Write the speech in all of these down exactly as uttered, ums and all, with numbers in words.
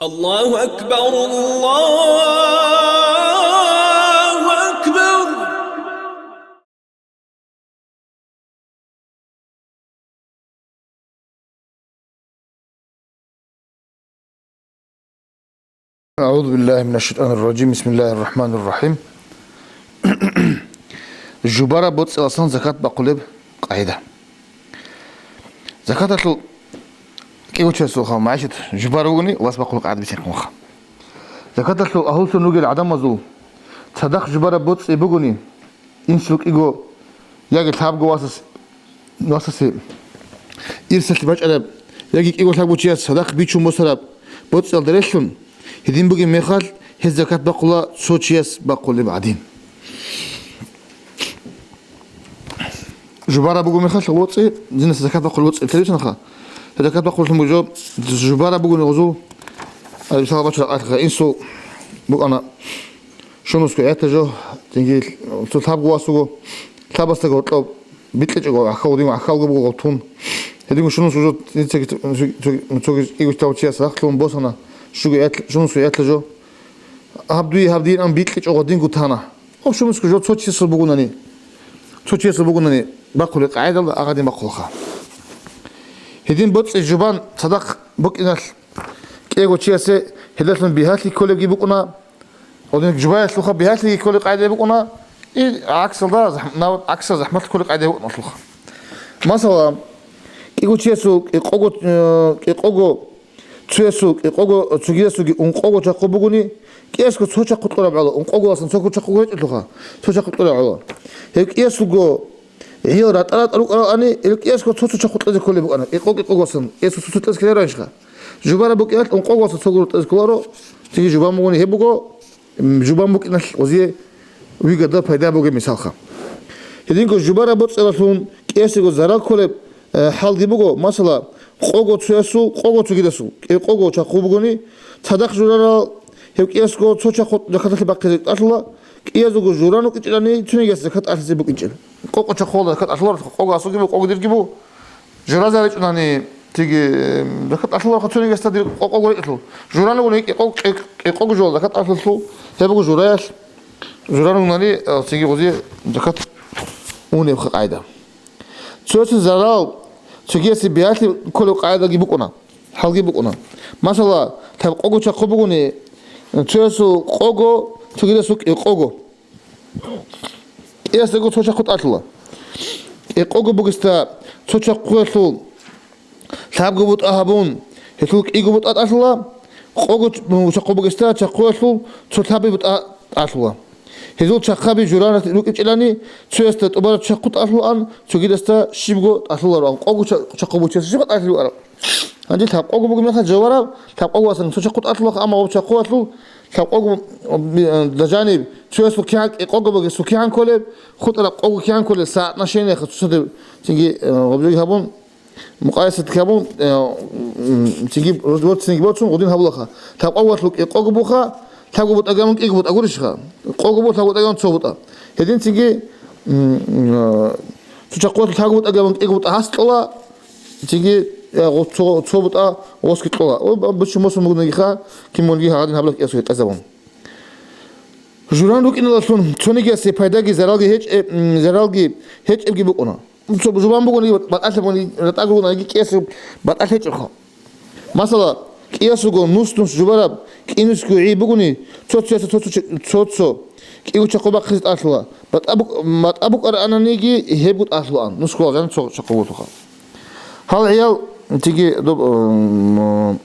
الله أكبر، الله أكبر. أعوذ بالله من الشيطان الرجيم. بسم الله الرحمن الرحيم. Жубараб боцӀиласан закат бахъулеб къагӀида. Закаталъул кӀиго чиясулха магӀишат жубараб бугони, вас бахъулеб къагӀида бицинхъунха. Закаталъул агьлулъун ругел гӀадамазул цадахъ жубараб боцӀи бугони, инсул кӀиго яги лъабго васас-, васасе ирсалъе бачӀараб яги кӀиго лъабго чияс цадахъ бичун босараб боцӀиялда релълъун, гьедин бугеб мехалъ, гьез закат бахъула цо чияс бахъулеб гӀадин. Жубараб буго мехалъ боцӀи, динас закат бахъулеб боцӀи лъелисанха. Гьеб закат бахъулелъун буго жо, жубараб бугони гъозул, а, мисал бачарахъалъха, инсул букӀана шунусго ятажо, тинги цо лъабго васуго, лъабасдаго гьоркьоб бикьичӀого гӀахьал, гьудин гӀахьалго буго гъоб тун. Гьединго шунусго жо, цоги, цоги, цоги, цоги, цоги чияс рахълъун босана, шуго ят-, шунусго ятажо. Гьаб дуе, гьаб дие ан бикьичӀого гъодинго тана. Общем, жо цо чиясул бугунани, цо чиясул бугунани бахъулеб къагӀидалда агъадин бахъулаха. Гьедин боцӀи жубан цадахъ букӀиналъ кӀиго чиясе гьелдалъун бигьалъи кколебги букӀуна, гьедин жубаялъулха бигьалъиги кколеб къагӀида букӀуна, и гӀаксалда захӀ-, нав-, гӀаксал захӀмалъи кколеб къагӀида букӀуналъулха. Масала, кӀиго чиясул кӀикъого, э, кӀикъого Цоясул кӀикъого, цогиясулги ункъого чахъу бугони, кӀиясго цо чахъу кьураб гӀоло, ункъоголасан цо чахъу гьечӀелъулха, цо чахъу кьураб гӀоло. Гьеб кӀиясулго гӀиял ратӀа-ратӀа рукӀаралани, гьел кӀиясго цо-цо чахъу кьезе кколеб букӀана, кӀикъо-кӀикъоголасан, кӀиясго цо-цо кьезе ккелеб ранищха? Жубараб букӀиналъ ункъоголасан цо гуро кьезе кколаро, цинги жубан бугони гьеб буго, М, жубан букӀиналъ гъозие вигадал пайда бугеб мисалха. Гьединго жубараб боцӀиялъун кӀиясего зарал кколеб, э, хӀалги буго, масала, къого цоясул, къого цогидасул, кӀикъого чахъу бугони, цадахъ журарал, гьев кӀиясго цо чахъу закаталъе бахъизе тӀалъула, кӀиязего журан вукӀинчӀелани, цонигияс закат тӀалъизе букӀинчӀел. Къокъо чахъула закат тӀалъуларо, къого асулги бу, къого дирги бу. Журазе речӀунани, тиги, м, закат тӀалъуларха цонигиясда дир къокъого речӀелъул. Журан ругони кӀикъо-, кӀи-, кӀикъого жула закат тӀалъулъул, гьеб буго жураялъ. Журан ругони, а, цинги гъозие закат унебха къайда. Цоясул зарал цогиясе бигьалъи кколеб къайдаги букӀуна, хӀалги букӀуна. Масала, лъабкъого чахъу бугони, цоясул къого, цогидасул кӀикъого. КӀиясдаго цо чахъу тӀалъула. КӀикъого бугесда цо чахъуялъул лъабго бутӀа гьабун, гьелъул кӀиго бутӀа тӀалъула, къого ч-, чахъу бугесда чахъуялъул цо лъаби бутӀа тӀалъула. Гьезул чахъаби журанат рукӀинчӀелани, цоясда тӀубараб чахъу тӀалъулаан, цогидасда щибго тӀалъуларо, къого ча-, чахъу бугес щибго тӀалъуларо. Гьанже лъабкъого бугеб мехалъ жавараб, лъабкъого васан цо чахъу тӀалъулаха, амма гъоб чахъуялъул лъабкъого, м, м, дажаниб, цоясул кигӀан кӀикъого бугесул кигӀан кколеб, хутӀараб къого кигӀан кколеб, соотношениеха цоцадеб цинги, э, гъоб жоги гьабун, мукъаясат гьабун, э, м, цинги роз-, цинги борцун гъудин гьабулаха. Лъабкъоголъул кӀикъого буха, лъабго бутӀа гьабун кӀиго бутӀа гурищха? Къого бу, лъабго бутӀа гьабун цо бутӀа. Гьедин цинги, м, м, э, цо чахъуялъул лъабго бутӀа гьабун кӀиго бутӀа гьас кьола, Цинги, э, гъо-, цо, цо бутӀа гъосги кьола. О, ба-, буччун босун бугониги ха, кин мунги гьагъадин гьабулеб кӀиясго гьетӀезабун. Журан рукӀиналдалъун цонигиясе пайдаги заралги гьечӀеб-, м, заралги гьечӀебги букӀуна. Цо жубан бугониги батӀалъи бугониги, ратӀа ругонаги кӀиясе батӀалъи гьечӀебха. Масала, кӀиясго нус-нус жубараб, кӀинусго гӀи бугони, цо-цоясе цо-цо чи-, цо-цо кӀиго чахъу бахъизе тӀалъула. БатӀа бук-, батӀа букӀарананиги гьебго тӀалъулаан, нусго валжани цо чахъу гурлъуха. Гьал гӀиял, цинги доб-, м,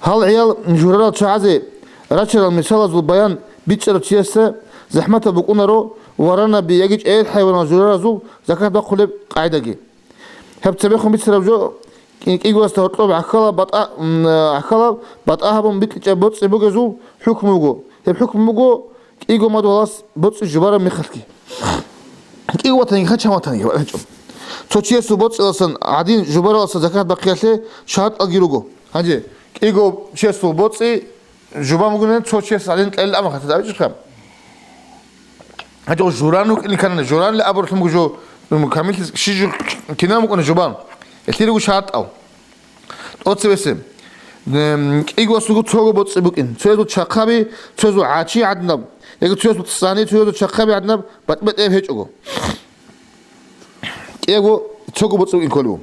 гьал гӀиял журарал чагӀазе рачарал мисалазул баян бичӀчӀарав чиясда захӀматаб букӀунаро варанаби яги чӀегӀер хӀайванал жураразул закат бахъулеб къагӀидаги. Гьаб цебехун бицараб жо, кӀи-, кӀигоясда гьоркьоб гӀахьалаб батӀа-, м, гӀахьалаб батӀа гьабун бикьичӀеб боцӀи бугезул хӀукму буго. Гьеб хӀукму буго, кӀиго мадугьалас боцӀи жубараб мехалъги. КӀиго ватаниги ха, чан ватаниги гьечӀо. Цо чиясул боцӀиласан гӀадин жубараласа закат бахъиялъе шартӀалги руго. Гьанже кӀиго чиясул боцӀи жубан бугони, цо чияс гӀадин кьел амма хатӀа абичӀха. Гьанже журан рукӀине ккани, журанилан абуралъун буго жо, м, камиллъи щи жо кинаб букӀана жубан. Гьелъие руго шартӀал. ТӀоцебесеб. Эм, кӀиго-, цого боцӀи букӀин. Цоязул чахъаби, цоязул гӀачи гӀадинаб, яги цоязул цӀани, цоязул чахъаби гӀадинаб батӀи-батӀияб гьечӀого. КӀиябго цого боцӀи букӀин кколеб.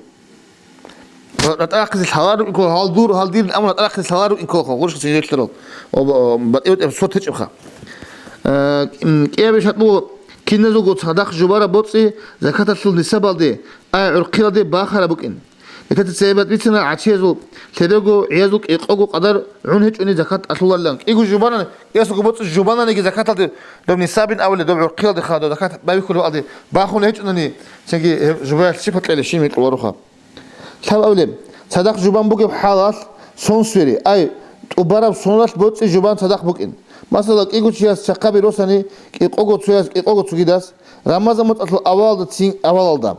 РатӀа рахъизе лъалареб букӀин ккола, гьал дур, гьал дир, амма ратӀа рахъизе лъалареб букӀин ккола, гъурш цинги лъарал. Ва, ва, батӀи-батӀияб сорт гьечӀебха. Э, м, кӀиябго шартӀ буго, киназулго цадахъ жубараб боцӀи закаталъул нисабалде, ай гӀурхъиялде бахараб букӀин. Закаталъе цебе бицина гӀачиязул лъебего, гӀиязул кӀикъого къадар гӀун гьечӀони закат тӀалъуларилан. КӀиго жубанани, кӀиясго боцӀи жубананиги закаталде доб нисабин абулеб, доб гӀурхъиялдеха доб закат байбихьулеб бакӀалде бахун гьечӀони, цинги гьеб жубаялъ щиб гьоркьелеб, щиб гьоркьолароха. Лъабабилеб, цадахъ жубан бугеб хӀалалъ сон свери, ай, тӀубараб сонралъ боцӀи жубан цадахъ букӀин. Масала, кӀиго чияс чахъаби росани, кӀикъого цояс, кӀикъого цогидас, Рамазан моцӀалъул авалалда цин авалалда.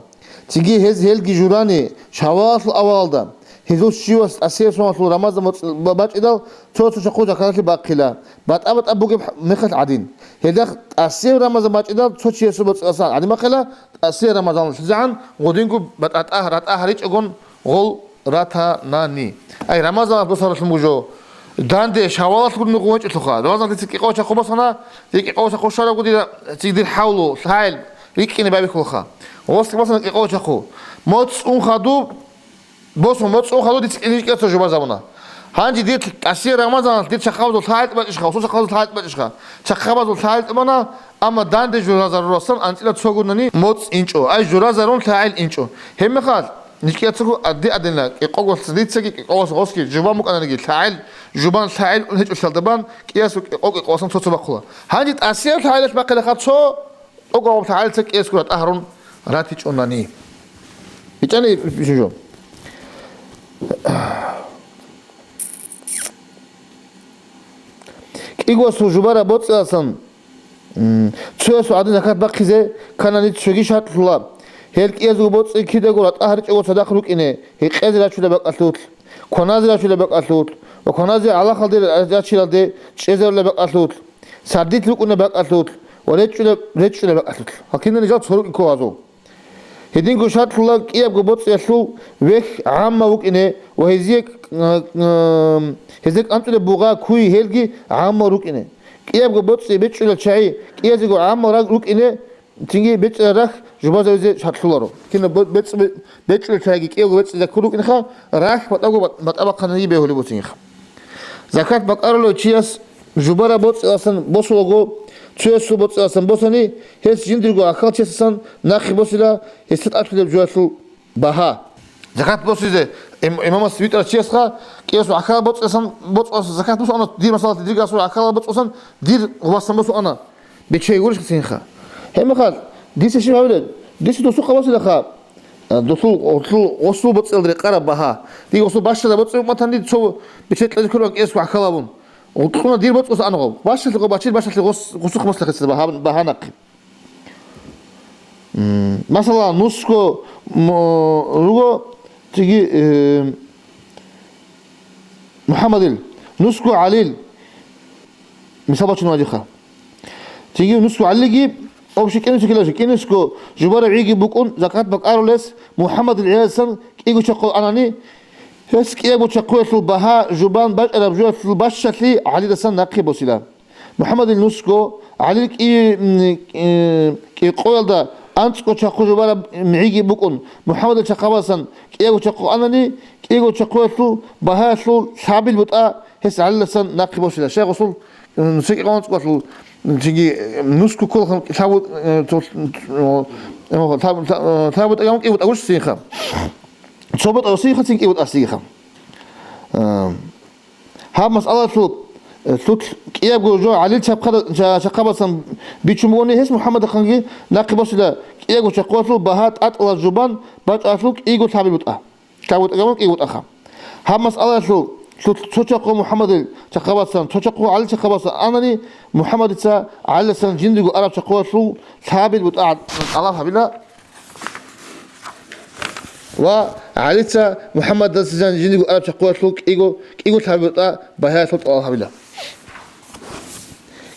Цинги гьез гьелги журани, шавалалъул авалалда, гьезул щивас тӀасияб соналъул Рамазан моцӀ ба-, бачӀидал, цо-цо чахъу закаталъе бахъила, батӀа-батӀа бугеб мехалъ гӀадин. Гьелдахъ тӀасияб Рамазан бачӀидал, цо чиясул боцӀалъ гӀадин бахъила, тӀасияб Рамазаналъ лъизегӀан гъудинго батӀа-, ратӀа гьаричӀогон гъол ратанани. Ай, Рамазаналъ босаралъун бугеб жо. Данде шавалалъ гурони гъун гьечӀолъуха. Рамазан дица кӀикъого чахъу босана, дир кӀикъого чахъу щварабго дир, ци-, дир хӀавлу, лъагӀел, рикӀкӀине байбихьулаха. Гъослъи босана кӀикъого чахъу. МоцӀ ун хадуб, босун, моцӀ ун хадуб дица кӀинчӀ кӀияца жубазабуна. Гьанже дир тӀасияб Рамазаналъ дир чахъабазул лъагӀел тӀибачӀищха, гъосул чахъабазул лъагӀел тӀибачӀищха? Чахъабазул лъагӀел тӀибана, амма данде журазарурасан анцӀила цогунани моцӀ инчӀо. Ай, журазарун лъагӀел инчӀо. Гьебмехалъ, ниж кӀияцаго адди-адинла, кӀикъого цадицаги, кӀикъого гъосги жубан букӀананиги, лъагӀел, жубан лъагӀел ун гьечӀолъалдабан, кӀиясго кӀикъого-кӀикъого сон цо-цо бахъула. Гьанже тӀасияб лъагӀелалъ бахъилаха цо, тӀокӀаб лъагӀелица кӀиясго ратӀа гьарун ратичӀонани. БичӀчӀани бищун жо. КӀигоясул жубараб боцӀиялдасан, м, цоясул гӀадин закат бахъизе кканани цоги шартӀ лъула. Гьел кӀиязул боцӀи кидаго ратӀа гьаричӀого цадахъ рукӀине, гьекъезе рачулеб бакӀалъулъ, кваназе рачулеб бакӀалъулъ ва кваназе гӀалахалде рачиналде чӀезарулеб бакӀалъулъ, сардилъ рукӀунеб бакӀалъулъ ва речӀчӀулеб, речӀчӀулеб бакӀалъулъ. Гьал кинани жал цо рукӀин ккола гьазул. Гьединго шартӀ лъула кӀиябго боцӀиялъул вехь гӀамма вукӀине ва гьезие, э, э, гьезие кӀанцӀулеб бугъа, куй, гьелги гӀамма рукӀине. КӀиябго боцӀи бечӀчӀулел чагӀи кӀиязего гӀамма раг-, рукӀине, цинги бечӀчӀараб рахь жубазабизе шартӀ лъуларо. Кинаб бо-, бецӀ-, бе-, бечӀчӀулел чагӀиги кӀиябго бецӀи закур рукӀинха, рахь батӀаго бат-, батӀа бахъаниги бегьулеб буцинха. Закат бакӀарулев чияс жубараб боцӀиялдасан босулаго, цоясул боцӀиялдасан босани, гьес жиндирго гӀахьалчиясдасан нахъе босила гьесда тӀалъулеб жоялъул багьа. Закат босизе им-, имамас витӀарав чиясха, кӀиясул гӀахьалал боцӀиялдасан, боцӀиялдасан закат босуана, дир масалалъе, дирго асул гӀахьалал боцӀиялдасан, дир гъубасан босуана. Бичей гурищ цинха. Гьебмехалъ, дица щиб гьабилеб? Дица досухъа босилаха, а, досул, гъосул, гъосул боцӀиялда рекъараб багьа. Дие гъосул бащалда боцӀи букӀматани, цо бичей кьезе кколеб кӀиясул гӀахьал абун. ГъутӀлъуна дир боцӀуса ан гъов. Бащалъе гъо-, бачир бащалъе гъос-, гъосухъ маслахъица багьа-, багьа нахъе. М, масала, нусго мо-, руго, цинги, э, МухӀаммадил, нусго ГӀалил, мисал бачун вадиха. Цинги нусго ГӀалилги, общий кӀинусго килалъе, кӀинусго жубараб гӀиги букӀун, закат бакӀарулес МухӀаммадил гӀиялдасан кӀиго чахъу анани, гьес кӀиябго чахъуялъул багьа жубан бачӀараб жоялъул бащалъи ГӀалидасан нахъе босила. МухӀаммадил нусго, ГӀалил кӀи-, м, э, кӀикъоялда анцӀго чахъу жубараб гӀиги букӀун, МухӀаммадил чахъабасан кӀиябго чахъу анани, кӀиго чахъуялъул багьаялъул лъабил бутӀа гьес ГӀалиласан нахъе босила. Щай гъосул, м, нусиги къванцӀкӀвалъул, цинги, м, нусго кколаха лъабу-, э, цо-, э, лъаб-, лъаб-, э, лъабутӀа гьабун кӀиго бутӀа гурищ цинха. Цо бутӀа гьосиха, цин кӀиго бутӀа гьосиха. Э, гьаб масъалалъул, э, лъулъ кӀиябго жо ГӀалил чахъада-, ча-, чахъабасан бичун бугони, гьес МухӀаммадахъанги нахъе босила кӀиябго чахъуялъул багьа тӀатӀала жубан бачӀалъул кӀиго лъабил бутӀа. ЛъабутӀа гьабун кӀиго бутӀаха. Гьаб масъалалъул лъулъ цо чахъу МухӀаммадил чахъабасан, цо чахъу ГӀалил чахъабасан анани, МухӀаммадица ГӀалиласан жиндирго араб чахъуялъул лъабил бутӀа тӀалаб гьабила ва ГӀалица МухӀаммадасдасан жиндирго араб чахъуялъул кӀиго, кӀиго лъабил бутӀа багьаялъул тӀалаб гьабила.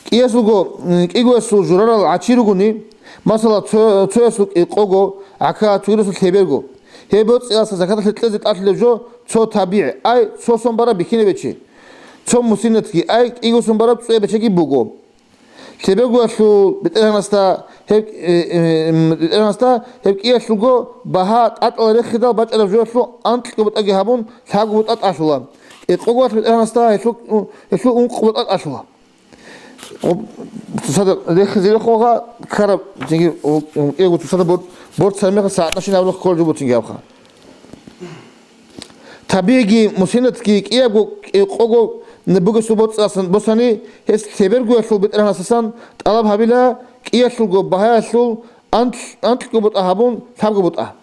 КӀиясулго, м, кӀигоясул журарал гӀачи ругони, масала, цо-, цоясул кӀикъого, гӀака, цогидасул лъеберго. Гьеб боцӀиялдаса закаталъе кьезе тӀалъулеб жо цо табигӀ, ай, цо сон бараб бихьинаб бечи, цо мусинатги, ай, кӀиго сон бараб цӀуяб бечиги буго. Лъебегоялъул бетӀергьанасда гьеб, э, э, м, бетӀергьанасда гьеб кӀиялъулго багьа тӀатӀал рехидал бачӀараб жоялъул анкьго бутӀаги гьабун, лъабго бутӀа тӀалъула. КӀикъогоялъул бетӀергьанасда гьелъул, гьелъул ункъго бутӀа тӀалъула. Цоцазда рехизе рехуга ккараб, цинги, кӀиго цоцазда бор-, борцараб мехалъ сагӀатнашин абулеб кколеб жо буцинги абха. Табигиги мусинатги кӀиябго кӀикъого бугесул боцӀалъасан босани, гьес лъебергоялъул бетӀергьанасдасан тӀалаб гьабила, кӀиялъулго багьаялъул анкь-, анкьго бутӀа гьабун, лъабго бутӀа.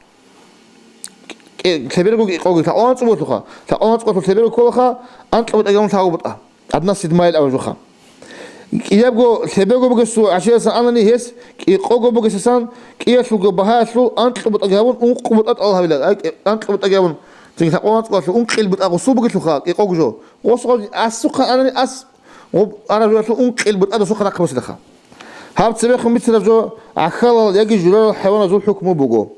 КӀи-, лъеберго кӀикъоги лъабго анцӀго болъуха, лъабго анцӀго болъул лъеберго кколаха, анкьго бутӀаги гьабун лъабго бутӀа. Одна седьмая абулеб жоха. КӀиябго лъеберго бугесул гӀашиялдасан анани, гьес кӀикъого бугесасан кӀиялъулго багьаялъул анкьго бутӀаги гьабун, ункъго бутӀа тӀалаб гьабила. Ай, кӀи-, анкьго бутӀаги гьабун, цинги лъабго анцӀго болъул ункъил бутӀа гъосул бугелъулха, кӀикъого жо. Гъос-, гъос-, асухъан анани, ас гъоб араб жоялъул ункъил бутӀа досухъа нахъе босилаха. Гьаб цебехун бицараб жо гӀахьалал яги журарал хӀайваназул хӀукму буго.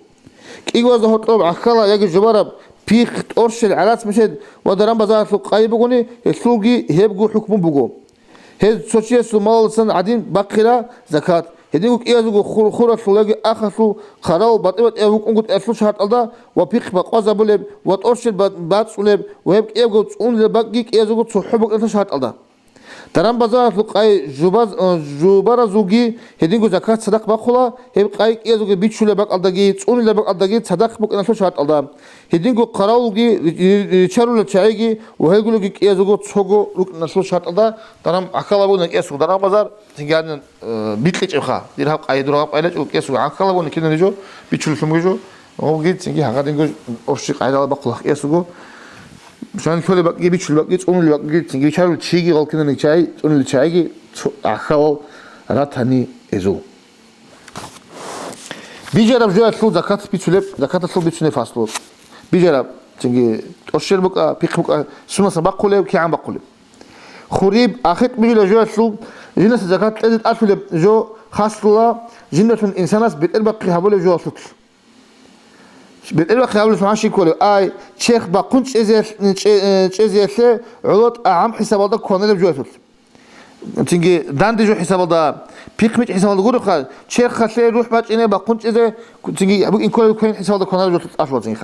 КӀигоязда гьоркьоб гӀахьалал яги жубараб пихъ, тӀорщел, гӀарац-мешед ва даран-базаралъул къайи бугони, гьелъулги гьебго хӀукму буго. Гьез цо чиясул малалдасан гӀадин бахъила закат. Гьединго кӀиязулго хур-, хуралъул яги ахалъул хъарал батӀи-батӀияб вукӀунгутӀиялъул шартӀалда ва пихъ бакъвазабулеб ва тӀорщел ба-, бацӀцӀулеб ва гьеб кӀиябго цӀунилеб бакӀги кӀиязулго цохӀо букӀиналъул шартӀалда. Даран-базаралъул къай жубаз-, э, жубаразулги гьединго закат цадахъ бахъула, гьеб къай кӀиязулги бичулеб бакӀалдаги цӀунилеб бакӀалдаги цадахъ букӀиналъул шартӀалда. Гьединго хъаравулги, ри-, ри-, ричарулел чагӀиги ва гьелгулаги кӀиязулго цого рукӀиналъул шартӀалда даран гӀахьалабуна кӀиязулго даран-базар, цинги гьанин, э, бикьичӀебха, дир гьаб къай, дур гьаб къай лечӀого кӀиязулго гӀахьалабуна киналги жо, бичулелъунги жо, гьоги цинги гьагадинго орши къайдала бахъулахъ кӀиязулго. Шан лъолеб бакӀги, бичулеб бакӀги, цӀунулеб бакӀги, цинги бичарул чиги, гъалкиналги чай, цӀунулел чайги, цо-, гӀахьалал ратани эзул. Бижараб жоялъул закат бицулеб, закаталъул бицунеб фаслу. Бижараб, цинги тӀощер букӀа, пихъ букӀа, сунасан бахъулев, кигӀан бахъулев. Хуриб, ахикь бижулеб жоялъул, жинаса закат кьезе тӀалъулеб жо хаслула, жиндалъун инсанас бетӀербахъи гьабулеб жоялъулъ. БетӀербахъи гьабулеб гьанже кколеб, ай, черх бахъун чӀезе-, чӀе-, чӀезеялъе гӀоло тӀагӀам хӀисабалда кванилеб жоялъулъ. Цинги данде жо хӀисабалда, пихъ-мичӀ хӀисабалда гуребха, черхалъе рухӀ бачӀине бахъун чӀезе, цинги букӀин кколеб квен хӀисабалда кваналеб жоялъулъ тӀалъула цинги.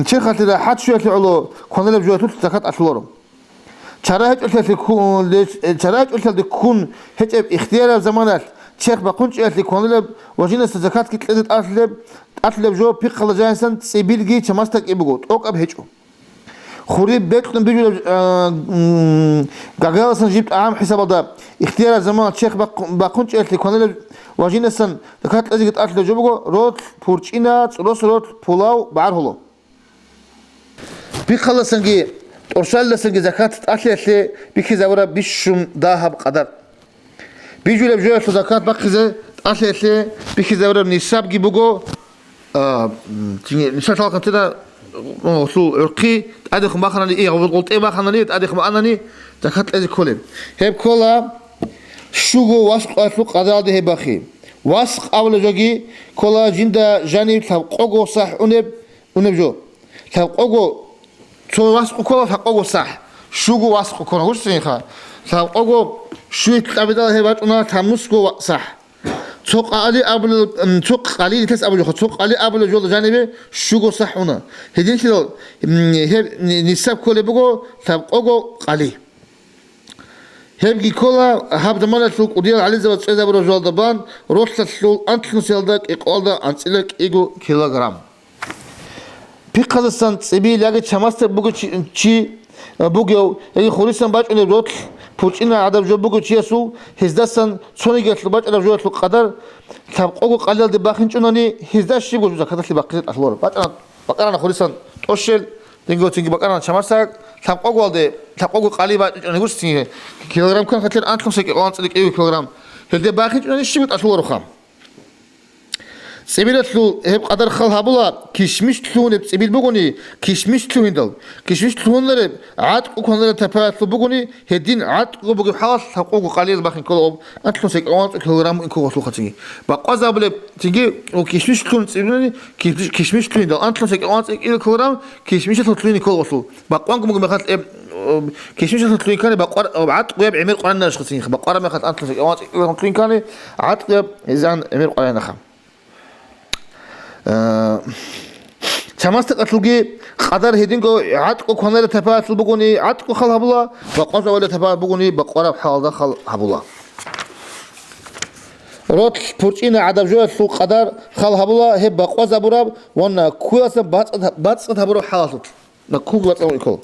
Черхалъе рахӀат щуялъе гӀоло кваналеб жоялъулъ закат тӀалъуларо. Чара гьечӀолъиялъе ккун, чара гьечӀолъиялде ккун гьечӀеб ихтияраб заманалъ черх бахъун чӀеялъе кваналеб ва жинаса закатги кьезе тӀалъулеб, тӀалъулеб жо пихъалда жанисан цӀибилги чамасда кӀи буго, тӀокӀаб гьечӀо. Хуриб бекьун бижулеб, а, м, гаграласан жиб тӀагӀам хӀисабалда ихтияраб заманалъ черх бахъ-, бахъун чӀеялъе кваналеб ва жинасан закат кьезеги тӀалъулеб жо буго, ролъ, пурчӀина, цӀрос ролъ, пулав, багӀаргьулав. Пихъалдасанги тӀорщалдасанги закат тӀалъиялъе бихьизабураб бищун дагьаб къадар. Бижулеб жоялъул закат бахъизе тӀалъиялъе бихьизабураб нисабги буго, а, м, цинги нисаб лъалхъантира, о, гьелъул гӀурхъи тӀадехун баханани, э, гъолтӀе баханани, тӀадехун баханани, закат кьезе кколеб. Гьеб ккола щуго вас къоялъул къадаралде гьеб бахъи. Вас къабулеб жоги ккола жинда жаниб лъабкъого сахӀ унеб, унеб жо. Лъабкъого, цо вас къо ккола лъабкъого сахӀ. Щуго вас къо ккола гурсинха. Лъабкъого щуй кьабидал гьеб бачӀуна лъабнусго ва-, сахӀ. Цо къали абулел, м, цо къали нилъес абулеха, цо къали абулел жолда жанибе щуго сахӀ уна. Гьединлъидал, м, гьеб ни-, нисаб кколеб буго лъабкъого къали. Гьебги ккола гьаб заманалъул кӀудиял гӀалимзабаз цӀезабураб жоялда бан, ролъалъул анлънусиялда кӀикъоялда анцӀила кӀиго килограмм. Пихъазасан цӀибил яги чамасдаб бугев чи, чи, а, бугев, яги хурисан бачӀунеб ролъ, пурчӀина гӀадаб жо бугев чиясул, гьездасан цонигиялъул бачӀараб жоялъул къадар лъабкъого къалиялде бахинчӀунани, гьезда щибго жо закаталъе бахъизе тӀалъула. БакӀана, бакӀарана хурисан тӀощел, динго цинги бакӀарана чамасдаб, лъабкъогоялде, лъабкъого къали бачӀунчӀани гурсинги, килограмм ккан хатир анлънусиялда кӀикъоялда анцӀила кӀиго килограмм. Гьелде бахинчӀунани щибго тӀалъулароха. ЦӀибилалъул гьеб къадар хал гьабула, кишмиш лъугьунеб цӀибил бугони, кишмиш лъугьиндал, кишмиш лъугьунареб гӀатӀкӀу кванареб тайпаялъул бугони, гьедин гӀатӀкӀу бугеб хӀалалъ лъабкъого къалиял бахин ккола гъоб анлънус гьекӀал ванцӀцӀ килограмм ин ккола гъолъул хъацӀиги. Бакъвазабулеб цинги кишмиш лъугьун цӀибилани, киш-, кишмиш лъугьиндал анлънус гьекӀал ванцӀцӀ кӀил килограмм кишмишалъул лъугьин ккола гъолъул. Бакъванго буго мехалъ, э, э, кишмишалъул лъугьин ккани бакъвар-, э, гӀатӀкӀуяб гӀемер къваригӀанищха цинги. Бакъвараб мехалъ анлънус гӀатӀкӀуяб гӀемер къваригӀанха. Э, чамасдакалъулги къадар гьединго гӀатӀкӀу кванареб тайпаялъул бугони, гӀатӀкӀу хал гьабула, бакъвазабулеб тайпаялъул бугони, бакъвараб хӀалалда хал гьабула. Ролъ пурчӀина гӀадаб жоялъул къадар хал гьабула, гьеб бакъвазабураб ва наккуялдасан бацӀцӀад-, бацӀцӀад гьабураб хӀалалъулъ. Наккуго бацӀцӀад гьабураб ккола.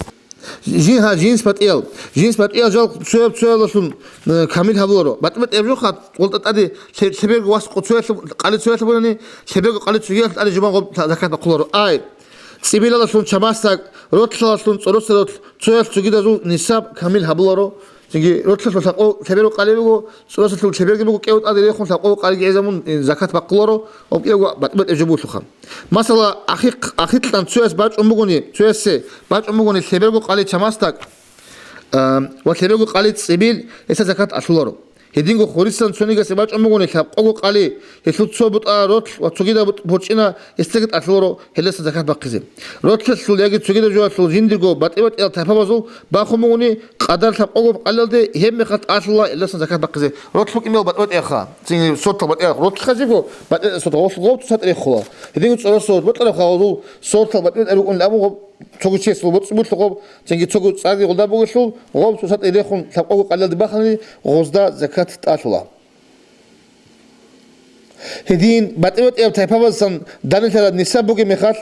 Жи-, гьа, жинс батӀиял. Жинс батӀиял жал цояб-цоялдалъун, э, камил гьабуларо. БатӀи-батӀияб жоха, гъолда тӀаде лъе-, лъеберго вас къо цоялъ-, къали цоялъ бугони, лъеберго къали цогиялъ тӀаде жубан гъоб та-, закат бахъуларо. Ай, цӀибилалдалъун чамасдак, ролъалдалъун цӀоросаролъ, цоялъ цогидазул нисаб камил гьабуларо. Цинги ролъалъул лъабкъо лъеберго къали буго, цӀоросалъул лъеберги буго, кӀев тӀаде рехун лъабкъого къалиги гӀезамун, э, закат бахъуларо, ва кӀиявго батӀи-батӀияб жо бугелъулха. Масала, ахикь-, ахикьан цояс бачӀун бугони, цоясе бачӀун бугони лъеберго къали чамасдак, а, ва лъеберго къали цӀибил, гьесда закат алъуларо. Гьединго хурисан цонигасе бачӀун бугони лъабкъого къали, гьелъул цо бутӀа ролъ ва цогидаб бутӀ-, борчӀина, гьесдаги тӀалъуларо гьелдасан закат бахъизе. Ролъалъул яги цогидаб жоялъул жиндирго батӀи-батӀиял тайпабазул бахун бугони, къадар лъабкъого къалиялде гьеб мехалъ тӀалъула гьелдасан закат бахъизе. Ролъ букӀине батӀи-батӀиябха, цинги сортал батӀияб ролъ хъазиго, батӀи-батӀи сорт гъолъ гъоб цоцатӀ рехула. Гьединго цӀоросаролъ бокьарабха гъозул сортал батӀи-батӀи рукӀунел абун гъоб цого чиясул боцӀи булъу гъоб, цинги цого цӀарги гъолда бугелъул, гъоб цоцатӀ рехун лъабкъого къалиялде бахани, гъозда закат тӀалъула. Гьедин батӀи-батӀияб тайпабазасан данделъараб нисаб бугеб мехалъ,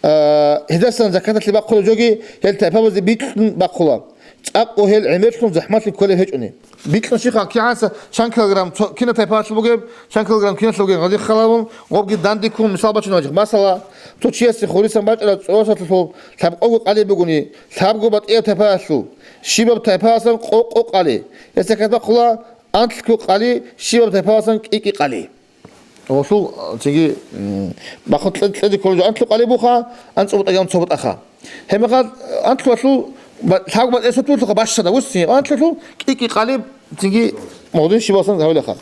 а, гьездасан закаталъе бахъулеб жоги гьел тайпабазде бикьун бахъула, цӀакъго гьел гӀемерлъун захӀмалъи кколеб гьечӀони. Бикьун щиха, кигӀанса чан килограмм цо-, кинаб тайпаялъул бугеб, чан килограмм киналъул бугеб гъадихъ халавун, гъобги дандеккун мисал бачун бачӀа. Масала, цо чиясе хурисан бачӀараб цӀоросалъулъул лъабкъого къали бугони, лъабго батӀияб тайпаялъул, щибаб тайпаялдасан къо-къо къали, гьес закат бахъула, анлъго къали, щибаб тайпаялдасан кӀи-кӀи къали. Гъолъул, а, цинги, м, бахъун кье-, кьезе кколеб жо анлъго къали буха, анцӀго бутӀа гьан цо бутӀаха. Гьебмехалъ анлъго гъолъул ба-, лъабго батӀияб сорт буго бащада, вуссин, анлъго гӀолъул кӀи-кӀи къали, цинги гъодин щибалдасан гьавилаха.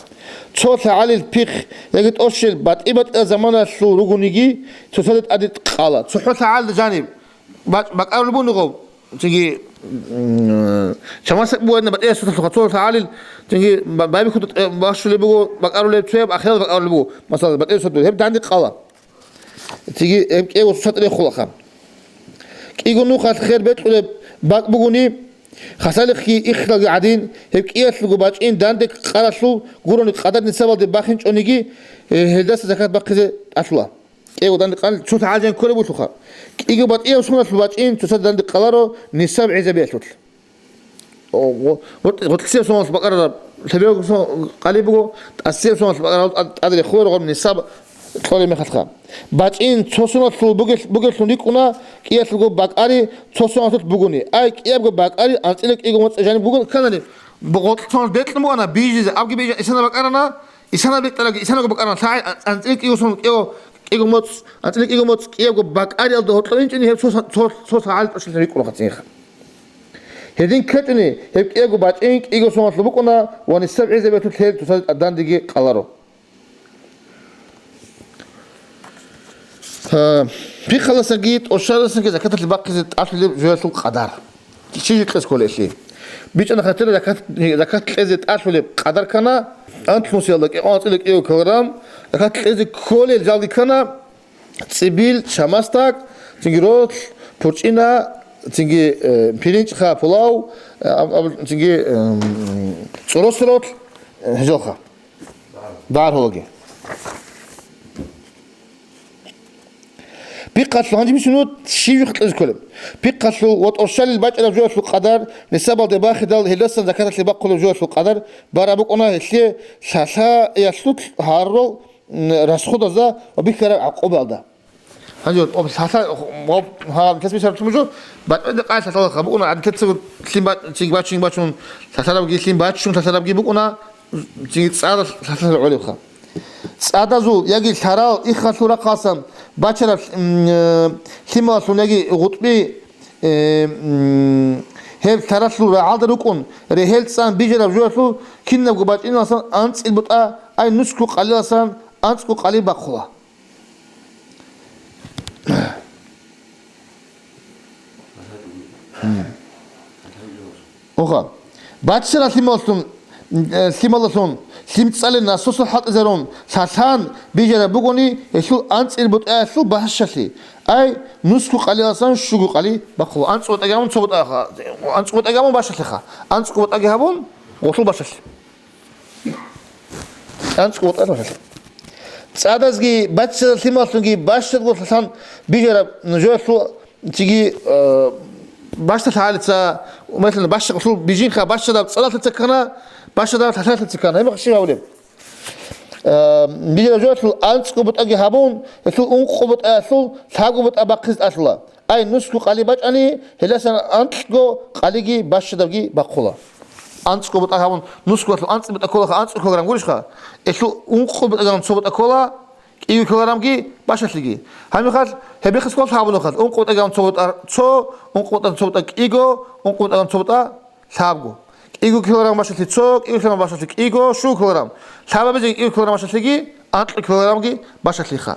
Цо лъагӀалил пихъ яги тӀощел батӀи-батӀияб заманалъул ругониги, цоцазда тӀаде къала. ЦохӀо лъагӀалда жаниб бакӀ-, бакӀарулеб буго гъоб, цинги, м, чамасдак бугони батӀияб сорталъулха, цо лъагӀалил, цинги ба-, байбихьуда тӀе-, бащулеб буго бакӀарулеб, цояб ахирал бакӀарулеб буго, масала, батӀияб сорт, гьеб данде къала. Цинги гьеб кӀиго цоцатӀ рехулаха. КӀиго нухалъ хер бекьулеб бакӀ бугони, хасалихъги иххалги гӀадин, гьеб кӀиялъулго бачӀин данде къаралъул гурони къадар нисабалде бахинчӀониги, э, гьелдаса закат бахъизе тӀалъула. КӀиго данде къан цо лъагӀал жан кколеб бугелъулха. КӀиго батӀияб соналъул бачӀин цоцазда данде къаларо нисаб гӀезабиялъулъ. О, гъо-, гъо-, гъотлъисеб соналъ бакӀарараб лъеберго сон къали буго, тӀасисеб соналъ бакӀараб тӀад-, тӀаде рехуларо гъоб нисаб кьолеб мехалъха. БачӀин цо соналъул бугел-, бугеллъун рикӀкӀуна, кӀиялъулго бакӀари цо соналъулъ бугони. Ай, кӀиябго бакӀари анцӀила кӀиго моцӀ жаниб бугун кканани, бу-, гъотлъ соналъ бекьун бугана, бижизе, абги бижи исана бакӀарана, исана бекьарабги исанаго бакӀарана, лъагӀай ан-, анцӀила кӀиго сон кӀиго, кӀиго моцӀ, анцӀила кӀиго моцӀ кӀиябго бакӀариялда гьоркьоб инчӀони гьеб цо са-, цо, цо сагӀали тӀощалъун рикӀкӀуна хъацӀиха. Гьедин ккечӀони, гьеб кӀиябго бачӀин кӀиго соналъул букӀуна ва нисаб гӀезабиялъулъ гьел цоцазда дандеги къаларо. Гьа, пихъалдасанги тӀощалдасанги закаталъе бахъизе тӀалъулеб жоялъул къадар. Чи жикъес кколелъи. БичӀана хатира закат, закат кьезе тӀалъулеб къадар ккана, анлънусиялда кӀикъоялда анцӀила кӀиго килограмм, закат кьезе кколел жалги ккана, цӀибил, чамасдак, цинги ролъ, пурчӀина, цинги, э, пиринчӀха, пулав, э, аб-, аб-, цинги, эм, цӀоросаролъ, э, гьезулха. ДагӀаргьулаги. Пихъалъул, гьанже бицунеб щиб жо кьезе кколеб. Пихъалъул ва тӀощалил бачӀараб жоялъул къадар, нисабалде бахидал, гьелдасан закаталъе бахъулеб жоялъул къадар бараб букӀуна гьелъие лъалъаялъул гьарурал, м, расходазда ва бихьараб гӀакъубаялда. Гьанже об лъалъа-, об гьаб кесби шартӀ мужу, батӀиде къай лъалъалаха букӀуна, гӀадатицаго лъим ба-, цинги бачун, бачун, лъалъарабги лъим бачун, лъалъарабги букӀуна, цинги цӀар лъалъала гӀолебха. ЦӀадазул яги лъарал иххалъул рахъалъан бачараб, м, э, лъималалъун яги гъутӀби, э, м, гьеб лъаралъул рагӀалда рукӀун, регьел цӀан бижараб жоялъул кинабго бачӀиналъан анцӀил бутӀа, ай нусго къалиласан анцӀго къали бахъула. Уха. Баччарал лъималлъун, э, лъималлъун лъим цӀалел насосал хӀалтӀизарун лъалъан бижараб бугони, гьелъул анцӀил бутӀаялъул башалъи. Ай, нусго къалиласан щуго къали бахъула. АнцӀго бутӀа гьабун цо бутӀа, анцӀго бутӀа гьабун башалъиха. АнцӀго бутӀаги гьабун, гъолъул башалъи. АнцӀго бутӀа гьабун башалъи. ЦӀадазги баччарал лъималлъунги бащадго лъалъан бижараб жоялъул Цинги, э, бащдаб лъалъица, меслан, бащдаб бижинха, бащдаб цӀадалъица ккана, бащдаб лъалъица ккана. Гьеб щиб гьабулеб? Э, бижараб жоялъул анцӀго бутӀаги гьабун, гьелъул ункъо бутӀаялъул лъабго бутӀа бахъизе тӀалъула. Ай, нусго къали бачӀани, гьеласан анкьго къалиги бащадабги бахъула. АнцӀго бутӀа гьабун, нусгоялъул анцӀил бутӀа кколаха, анцӀго килограмм гурищха? Гьелъул ункъо бутӀа гьабун цо бутӀа ккола, кӀиго килограммги башалъиги. Гьаниб мехалъ, гьеб мехалъ ккола лъабго нухалъ, ункъо бутӀа гьабун цо бутӀа цо, ункъо бутӀа цо бутӀа кӀиго, ункъо бутӀа гьабун цо бутӀа лъабго. КӀиго килограмм башалъи цо, кӀиго килограмм башалъи кӀиго, щуго килограмм. Лъабабизе кӀиго килограмм башалъиги, анкьго килограммги башалъиха.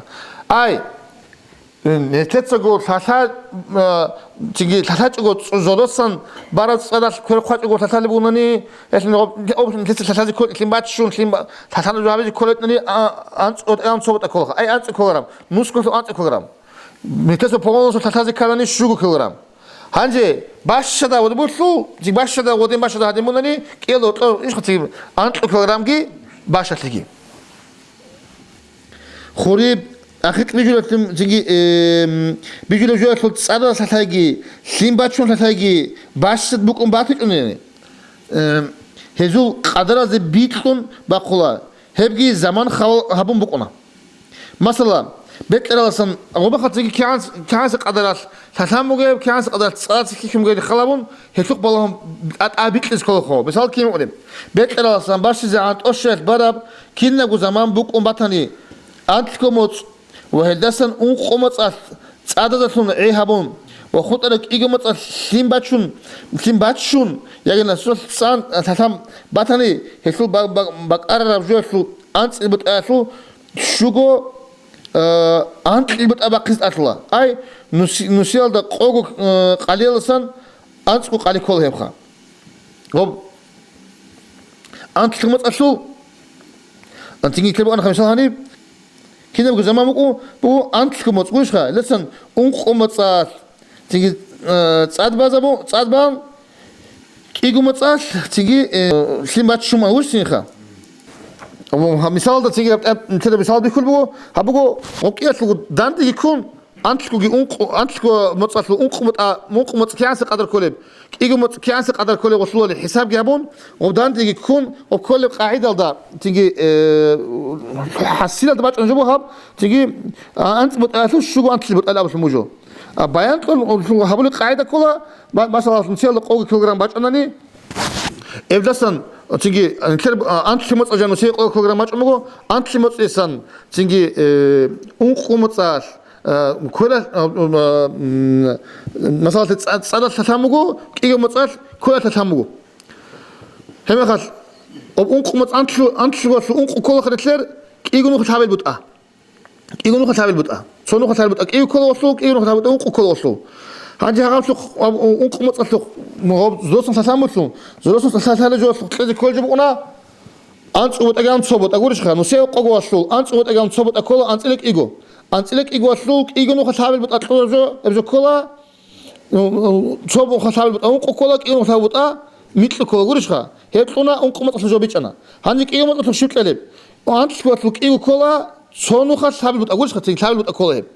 Ай, нилъецаго лъалъа-, а, цинги лъалъачӀого цӀу-, зодосан бараб цӀадалъ квер хъвачӀого лъалъалеб унани, гьелъин гъоб-, об-, нилъеца лъалъазе кколин баччун, лъим ба-, лъалъана жо гьабизе кколетӀани, а, анцӀ-, ан цо бутӀа кколаха. Ай, анцӀго килограмм. Нусгоялъул анцӀго килограмм. Нилъеца полностью лъалъазе кканани щуго килограмм. Гьанже бащада гъодин булъул, цинги бащада гъодин бащада гьадин бунани, кӀел гьоркьор ишха цинги анкьго килограммги башалъиги. Хуриб, ахикь бижулалъун цинги, эм, бижулеб жоялъул цӀадал лъалъайги, лъим бачун лъалъайги, бащад букӀун батичӀунани, эм, гьезул къадаразе бикьун бахъула, гьебги заман хал гьабун букӀуна. Масала, бекьараласан гъобахъа цинги кигӀанс-, кигӀанса къадаралъ лъалъан бугеб, кигӀанса къадаралъ цӀадаса хихьун бугеб халабун, гьелъухъ балагьун тӀа-, тӀа бикьизе кколохо. Мисал кин гьукъулеб. Бекьараласан бащизегӀан тӀощаялъ бараб, кинабго заман букӀун батани, анлъго моцӀ ва гьелдасан ункъо моцӀалъ цӀадазалъун гӀи гьабун ва хутӀараб кӀиго моцӀалъ лъим бачун, лъим баччун, яги насосалъ цӀан лъалъан батани, гьелъул ба-, ба-, бакӀарараб жоялъул анцӀил бутӀаялъул щуго, э, анкьил бутӀа бахъизе тӀалъула. Ай, нуси-, нусиялда къого, э, къалияласан анцӀго къали ккола гьебха. Гъоб анлъго моцӀалъул, анцинги ккелеб букӀана мисал гьаниб, кинабго заман букӀу, буго анлъго моцӀ гурищха, лъасан ункъо моцӀалъ, цинги, э, цӀад базабу-, цӀад бан, кӀиго моцӀалъ, цинги, э, лъим баччун гьавурсинха. Гьаб-, гьаб мисалда цинги гьаб-, гьаб-, нилъеда мисал бихьулеб буго, гьаб буго гъоб кӀиялъулго дандеги ккун, анлъгоги ункъо, анлъго моцӀалъул ункъо мутӀа-, ункъо моцӀ кигӀанса къадар кколеб, кӀиго моцӀ кигӀанса къадар кколеб гъолъулали хӀисабги гьабун, гъоб дандеги ккун, гъоб кколеб къагӀидалда, цинги, э, хӀасилалда бачӀун жо буго гьаб, цинги, а, анцӀ бутӀаялъул щуго анлъи бутӀал абулъун буго. А баян кьун гьабулеб къагӀида ккола, ма-, масала, нуциялда къого килограмм бачӀунани, эбдасан, цинги, нилъер, а, анлъи моцӀа жан нусие къого килограмм бачӀун буго, анлъи моцӀисан, цинги, э, ункъо моцӀалъ, э, квера-, а, а, м, масалалъе, цӀа-, цӀадалъ лъалъан буго, кӀиго моцӀалъ квера лъалъан буго. Гьебмехалъ, об ункъо моцӀ анлъу-, анлъугалъул ункъо кколаха нилъер, кӀиго нухалъ гьабил бутӀа. КӀиго нухалъ гьабил бутӀа. Цо нухалъ гьабил бутӀа кӀиго ккола гъолъул, кӀиго нухалъ гьабил бутӀа ункъо ккола гъолъул. Гьанже гьагъаблъухъ, аб-, у-, ункъо моцӀалъухъ, гъоб зодасан лъалъан буцун, зодасан лъалъана жоялъухъ кьезе кколеб жо букӀуна, анцӀго бутӀа гьабун цо бутӀа гурищха, нусияб къоголъул анцӀго бутӀа гьабун цо бутӀа ккола анцӀила кӀиго. АнцӀила кӀиголъул кӀиго нухалъ гьабил бутӀа кьураб жо, гьеб жо ккола, цо нухалъ гьабил бутӀа ункъо ккола, кӀиго нухалъ гьабил бутӀа микьго ккола гурищха, гьеб кьуна ункъо моцӀалъул жо бичӀчӀана. Гьанже кӀиго моцӀалъухъ щиб кьелеб? Анлъугалъул кӀиго ккола, цо нухалъ гьабил бутӀа гурищха, цинги лъабил бутӀа ккола гьеб.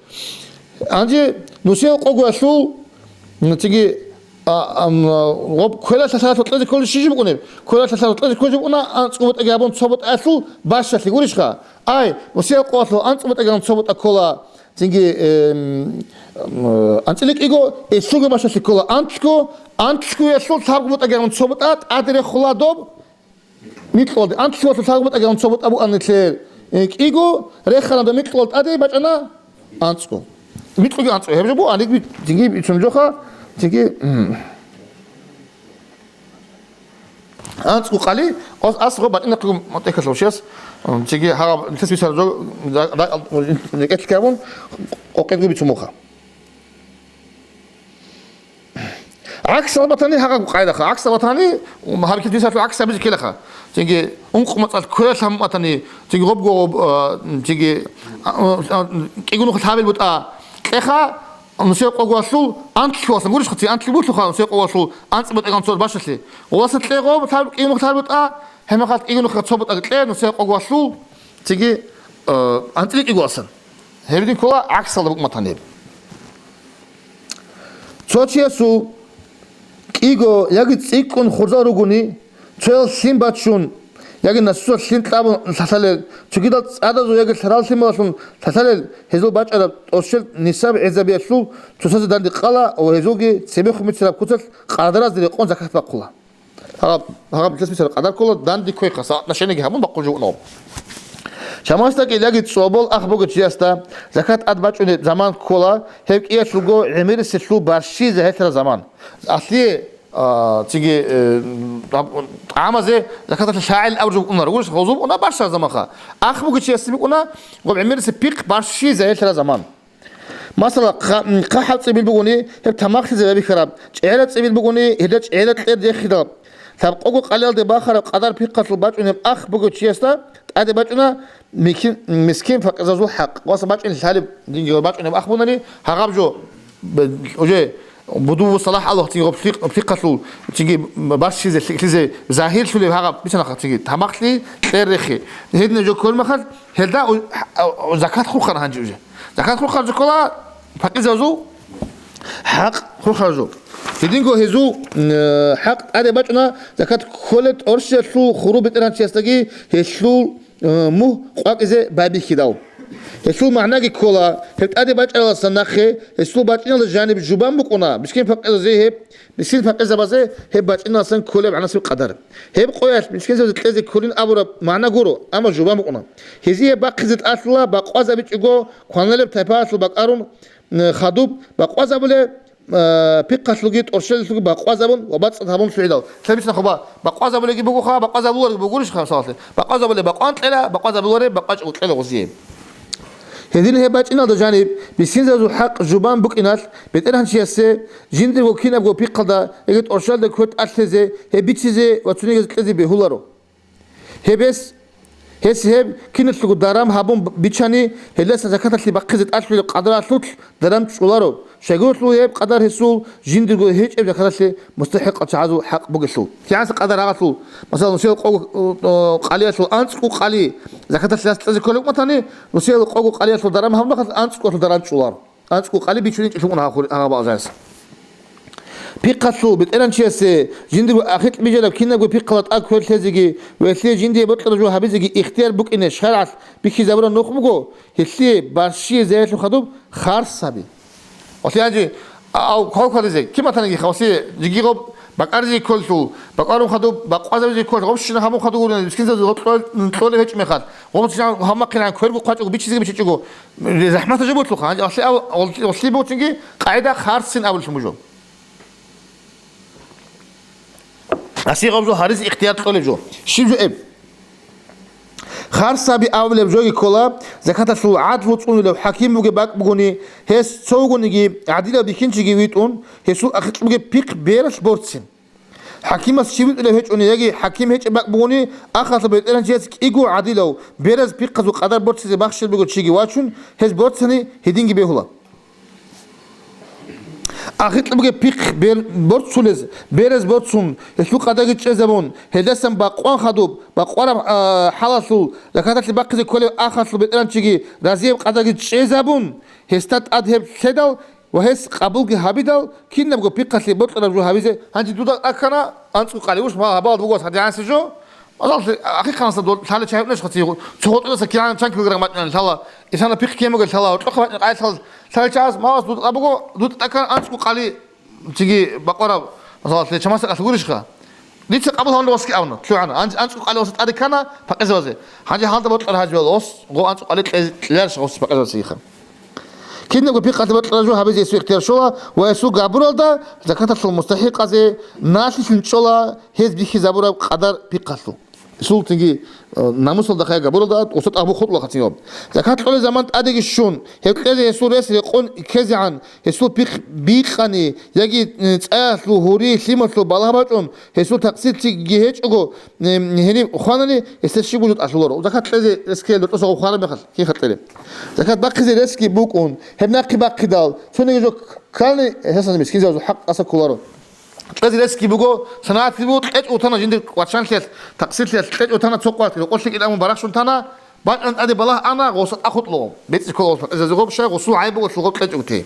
Гьанже нусияб къоголъул, цинги, а, ам, а, гъоб квера лъалъалъухъ кьезе кколеб щиб букӀунеб? Квера лъалъалъухъ кьезе кколеб букӀуна анцӀго бутӀа гьабун цо бутӀаялъул башалъи гурищха? Ай, нусияб къоголъул анцӀго бутӀа гьабун цо бутӀа ккола, цинги, эм, м, анцӀила кӀиго, элъуго башалъи ккола анлъго, анлъгоялъул лъабго бутӀа гьабун цо бутӀа тӀаде рехула доб, микьалде, анлъго лъабго бутӀа гьабун цо бутӀа букӀана нилъер. Э, кӀиго рехана, микьго тӀаде бачӀана анцӀго. Микьгоги анцӀго. Гьеб жо буго, гьаниб цинги бицун жоха, цинги, м, анцӀго къали, ос-, ас гъо батӀинахъего мутӀекалъув щас, м, цинги гьагъаб нилъес бицараб жо, да-, да-, рекӀелъ ккабун, къокъедго бицун буха. ГӀаксал батани гьагъаб къайдаха. ГӀаксал батани, гьаб килдисалъул гӀакс гьабизе ккелаха. Цинги ункъ мацӀалъ квералъ гьамун батани, цинги гъоб-гъоб, а, цинги, а, а, кӀигунухъ лъабил бутӀа кьеха, нусер къогоялъул анлъго васан. Гурищха, ци анлъго булъуха, нусер къогоялъул анцӀ бутӀа гъанцӀ башалъе. Гъоласан кье гъоб, лъаб-, кӀигунухъ лъабил бутӀа, гьебмехалъ кӀигунухъ цо бутӀа кье, нусер къогоялъул, цинги, а, анцӀила кӀиго васан. Гьеб дин ккола гӀаксалда букӀун батани гьеб. Цо чиясул кӀиго яги цӀикӀкӀун хурзал ругони, цоял лъим бачун, яги насусал лъим кьабун лъалъалел, цогидал цӀадазул яги лъарал лъималалъун лъалъалел, гьезул бачӀараб тӀощел нисаб гӀезабиялъул цоцазе данде къала ва гьезулги цебехун бицараб куцалъ къадаралъ рекъон закат бахъула. Гьаб, гьаб нилъес бицараб къадар ккола, данде ккойха, соотношениеги гьабун бахъун жо унаго. Чамасда кӀилаги цӀобол ах бугев чиясда закат тӀад бачӀунеб заман ккола, гьеб кӀиялъулго гӀемериселъул барщизе гьелъараб заман. Алъие, а, цинги, э, гьаб, тӀамазе закаталъе лъагӀел абураб жо унаро, гурищ, гъозул уна барщараб заманха. Ах бугев чиясда букӀуна, гъоб гӀемерисеб пихъ барщизе гьелъараб заман. Масала, хъа-, м, хъахӀаб цӀибил бугони, гьеб тамахлъизе байбихьараб, чӀегӀераб цӀибил бугони, гьелда чӀегӀераб кьер рехидал, лъабкъого къалиялде бахараб къадар пихъалъул бачӀунеб ах бугев чиясда тӀаде бачӀуна микин-, мискин-факъиразул хӀакъ. Васа бачӀин лъалеб, динги бачӀунеб ах бунани, гьагъаб жо, б-, уже будуву салахӀ алохъ цинги гъоб лъикъ-, лъикъалъул цинги барщизе, лъикӀлъизе загьирлъулеб гьагъаб бицанаха цинги тамахлъи кьер рехи. Гьединаб жо кколеб мехалъ, гьелда у-, а, у-, закат хурхана гьанже уже. Закат хурхараб жо ккола, пакъизабазул хӀакъ хурхараб жо. Гьединго гьезул, э, хӀакъ тӀаде бачӀуна, закат кколеб тӀорщиялъул хуру бетӀергьанчиясдаги гьелъул, э, мугь къвакӀизе байбихьидал. Гьелъул магӀнаги ккола, гьеб тӀаде бачӀаралдасан нахъе гьесул бачӀиналда жаниб жубан букӀуна, мискин-факъиразе гьеб, мискин-факъирзабазе гьеб бачӀиналдасан кколеб гӀанасеб къадар. Гьеб къоялъ мискинзабазе кьезе кколин абураб магӀна гуро, амма жубан букӀуна. Гьезие бахъизе тӀалъула бакъвазабичӀого кваналеб тайпаялъул бакӀарун, э, хадуб бакъвазабулеб, э, пихъалъулги тӀорщелалъулги бакъвазабун ва бацӀцӀад гьабун лъугӀидал. Лъабицна хъуба, бакъвазабулеги бугоха, бакъвазабуларги бугурищха, мисалалъе. Бакъвазабулеб бакъван кьела, бакъвазабулареб бакъвачӀого кьела гъозие. Гьедин гьеб бачӀиналда жаниб, мискинзабазул хӀакъ жубан букӀиналъ, бетӀергьанчиясе жиндирго кинабго пихъалда яги тӀорщалда квер тӀалъезе, гьеб бицизе ва цонигияз кьезе бегьуларо. Гьеб гьес, гьес гьеб киналъулго даран гьабун бичани, гьелдасан закаталъе бахъизе тӀалъулеб къадаралъулъ даран чӀоларо, щайгурелъул гьеб къадар гьесул жиндирго гьечӀеб закаталъе мустахӀикъал чагӀазул хӀакъ бугелъул. КигӀанса къадар гьагъалъул, масала, нусиялда къого, э, къалиялъул анцӀго къали закаталъе гьас кьезе кколеб букӀун батани, нусиялда къого къалиялъул даран гьабун мехалъ анцӀго къалъул даран чӀоларо. АнцӀго къали бичунин чӀухӀун гьагъаб алжанас. Пихъалъул бетӀергьанчиясе жиндирго ахикь бижараб кинабго пихъала тӀад квер лъезеги ва гьелъие жиндие бокьараб жо гьабизеги ихтияр букӀине шаргӀалъ бихьизабураб нух буго, гьелъие барщие загьирлъун хадуб харс гьаби. Гьелъие гьанже, а-, ав квалквализе, кин батаниги хавси, жиги гъоб бакӀаризе кколлъул, бакӀарун хадуб, бакъвазабизе кколлъ, гъоб щина гьабун хадур гурони, мискинзабазе гъоб кьол-, кьолеб гьечӀеб мехалъ, гъоб щина гьаб махъинан кверго хъвачӀого бичизеги бичичӀого, захӀматаб жо бутлъуха, гьанже гьалъи ав-, гьалъи, гьалъи буцинги къагӀида харсин абуллъун буго. Гьасие гъаб жо гьаризе ихтияр кьолеб жо. Щиб жо эб? Харс гьаби абулеб жоги ккола, закаталъул гӀадлу цӀунулев хӀаким бугеб бакӀ бугони, гьес цо вугониги гӀадилав бихьинчиги витӀун, гьесул ахикь бугеб пихъ бералъ борцин. ХӀакимас чи витӀулев гьечӀони яги хӀаким гьечӀеб бакӀ бугони, ахалъа бетӀергьанчияс кӀиго гӀадилав, бераз пихъазул къадар борцизе бахшел бугев чиги вачун, гьез борцани гьединги бегьула. Ахикь бугеб пихъ бер-, борцулез, бераз борцун, гьелъул къадарги чӀезабун, гьелдасан бакъван хадуб, бакъвараб, а, хӀалалъул закаталъе бахъизе кколев ахалъул бетӀергьанчиги разияб къадарги чӀезабун, гьесда тӀад гьеб лъедал, ва гьес къабулги гьабидал, кинабго пихъалъе бокьараб жо гьабизе, гьанже дуда тӀакана анцӀго къали, уш, ма гьабал бугос гьадигӀанси жо. Азал ахихъанаса дол лъала чагьи унеш хъаци, цо гъотӀодаса килограмм, чан килограмм бачӀунани лъала, исана пихъ кемуге лъала, гьоркьохъа бачӀун къай лъала, лъала чагьаз мавас дуда тӀабуго, дуда тӀакана анцӀго къали, цинги бакъвараб, масала, лъе чамаса кӀалъ гурищха? Дица къабул гьавун васги авна, лъугӀана. Анц-, анцӀго къали оса тӀаде ккана пакъизабазе. Гьанже гьалда бокьараб гьабизе вала ос, гъо анцӀго къали кье-, кьеларищ гъос пакъизабазе иха. Кинабго пихъалъе бокьараб жо гьабизе гьесул ихтияр щола ва гьесул габуралда закаталъул мустахӀикъазе налъилъун чӀола гьез бихьизабураб къадар пихъалъул. Гьесул цинги, э, намусалда хая габуралда гъосда тӀагъбу хутӀулаха цинги. Закат кьолеб заман тӀадеги щун, гьеб кьезе гьесул рес рекъон ккезегӀан, гьесул пихъ бикъани яги, э, цӀаялъул, гьури, лъималъул балагь бачӀун, гьесул такъсирлъиги гьечӀого, э, гьениб хванани, гьесда щиб жо тӀалъуларо. Закат кьезе рес ккеялда тӀоса хвараб мехалъ, кин хатӀере. Закат бахъизе ресги букӀун, гьеб нахъе бахъидал, цониги жо ккани, гьесда мискинзабазул хӀакъ тӀаса кколаро. Кьезе ресги буго, санагӀат буго, кьечӀ утана жиндир квачанлъиялъ, такъсирлъиялъ, кьечӀ утана цо къватӀи, рокъолъи кӀиламун барахщун тана, бачӀун тӀаде балагь ана, гъосда тӀахутӀлугъун. БецӀи ккола гъосул гъоб щай, гъосул гӀайиб буго, гъоб кьечӀ ути.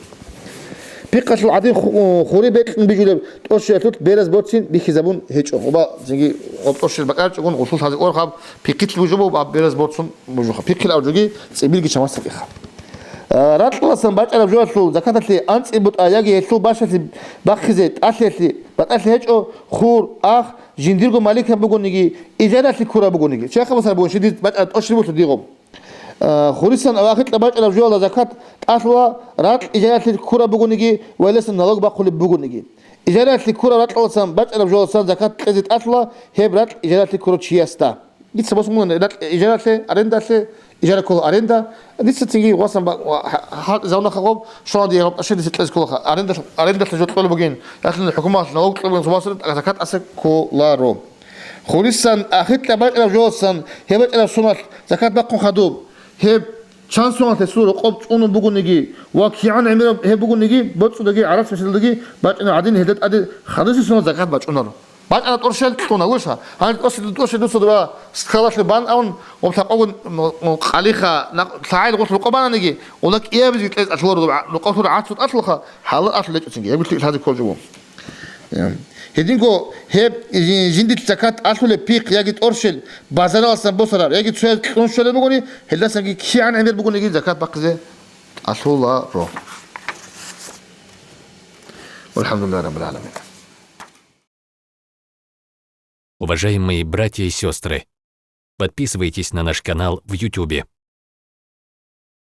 Пихъалъул гӀадин ху-, хури бекьун бижулеб тӀощиялъулъ бераз борцин бихьизабун гьечӀо. Оба, цинги гъоб тӀощиялъ бакӀарчӀогун, гъусул лъазе орхаб, пихъилъ бужубу, аб бераз борцун бужуха. Пихъил авжуги цӀибилги чамасдакӀиха. А, ракьалдасан бачӀараб жоялъул закаталъе анцӀила бутӀа яги гьелъул бащалъи бахъизе тӀалъиялъе батӀалъи гьечӀо, хур, ах, жиндирго маликаб бугониги, ижаралъе ккураб бугониги. Чехъабасар бугин, щидиз бачӀараб тӀощи бугелъул дигъо. А, хурисан ва ахикьа бачӀараб жоялда закат тӀалъула, ракь ижаралъе ккураб бугониги ва гьелдасан налог бахъулеб бугониги. Ижаралъе ккураб ракьалдасан бачӀараб жоялдасан закат кьезе тӀалъула гьеб ракь ижаралъе ккурав чиясда. Дица босун буго ракь ижаралъе, арендалъе, ижара ккола аренда. Дица цинги васан ба-, ва-, ха-, ха-, завнахъа гъоб, шуна дие гъоб тӀаши дица кьезе кколаха. Аренда, арендалъе жо кьолеб бугин, ялъуни хӀукуматалъ налог кьолеб бугин, цо басури закат тӀаса кколаро. Хурисан ахикьа бачӀараб жоялдасан гьеб бачӀараб сумалъ закат бахъун хадуб, гьеб чан сумалъ гьесул рокъоб цӀунун бугониги ва кигӀан гӀемераб гьеб бугониги, боцӀудаги гӀарац-мешалдаги бачӀунеб гӀадин, гьелда тӀаде хадусеб сумалъ закат бачӀунаро. БачӀана тӀоршел кьуна, вуша. Гьанже тӀоршел, тӀоршел дуца дура скалалъе бан авун, ва лъакъогун, м, м, къалиха, нах-, лъагӀел гъулъ рукъо бананиги, ула кӀиабизги кьез тӀалъуларо, рукъалъур гӀацу тӀалъулха, гьалар алъулечӀоцинги, гьеб лъикӀ лъазе кколчӀого. Гьединго гьеб жи-, жиндилъ закат алъулеб пихъ яги тӀоршел базаралдасан босараб, яги цояз кьун щолеб бугони, гьелдасанги кигӀан гӀемер бугониги закат бахъизе алъуларо. Валхамдулиллагьи раббил гӀаламин. Уважаемые братья и сестры, подписывайтесь на наш канал в Ютубе.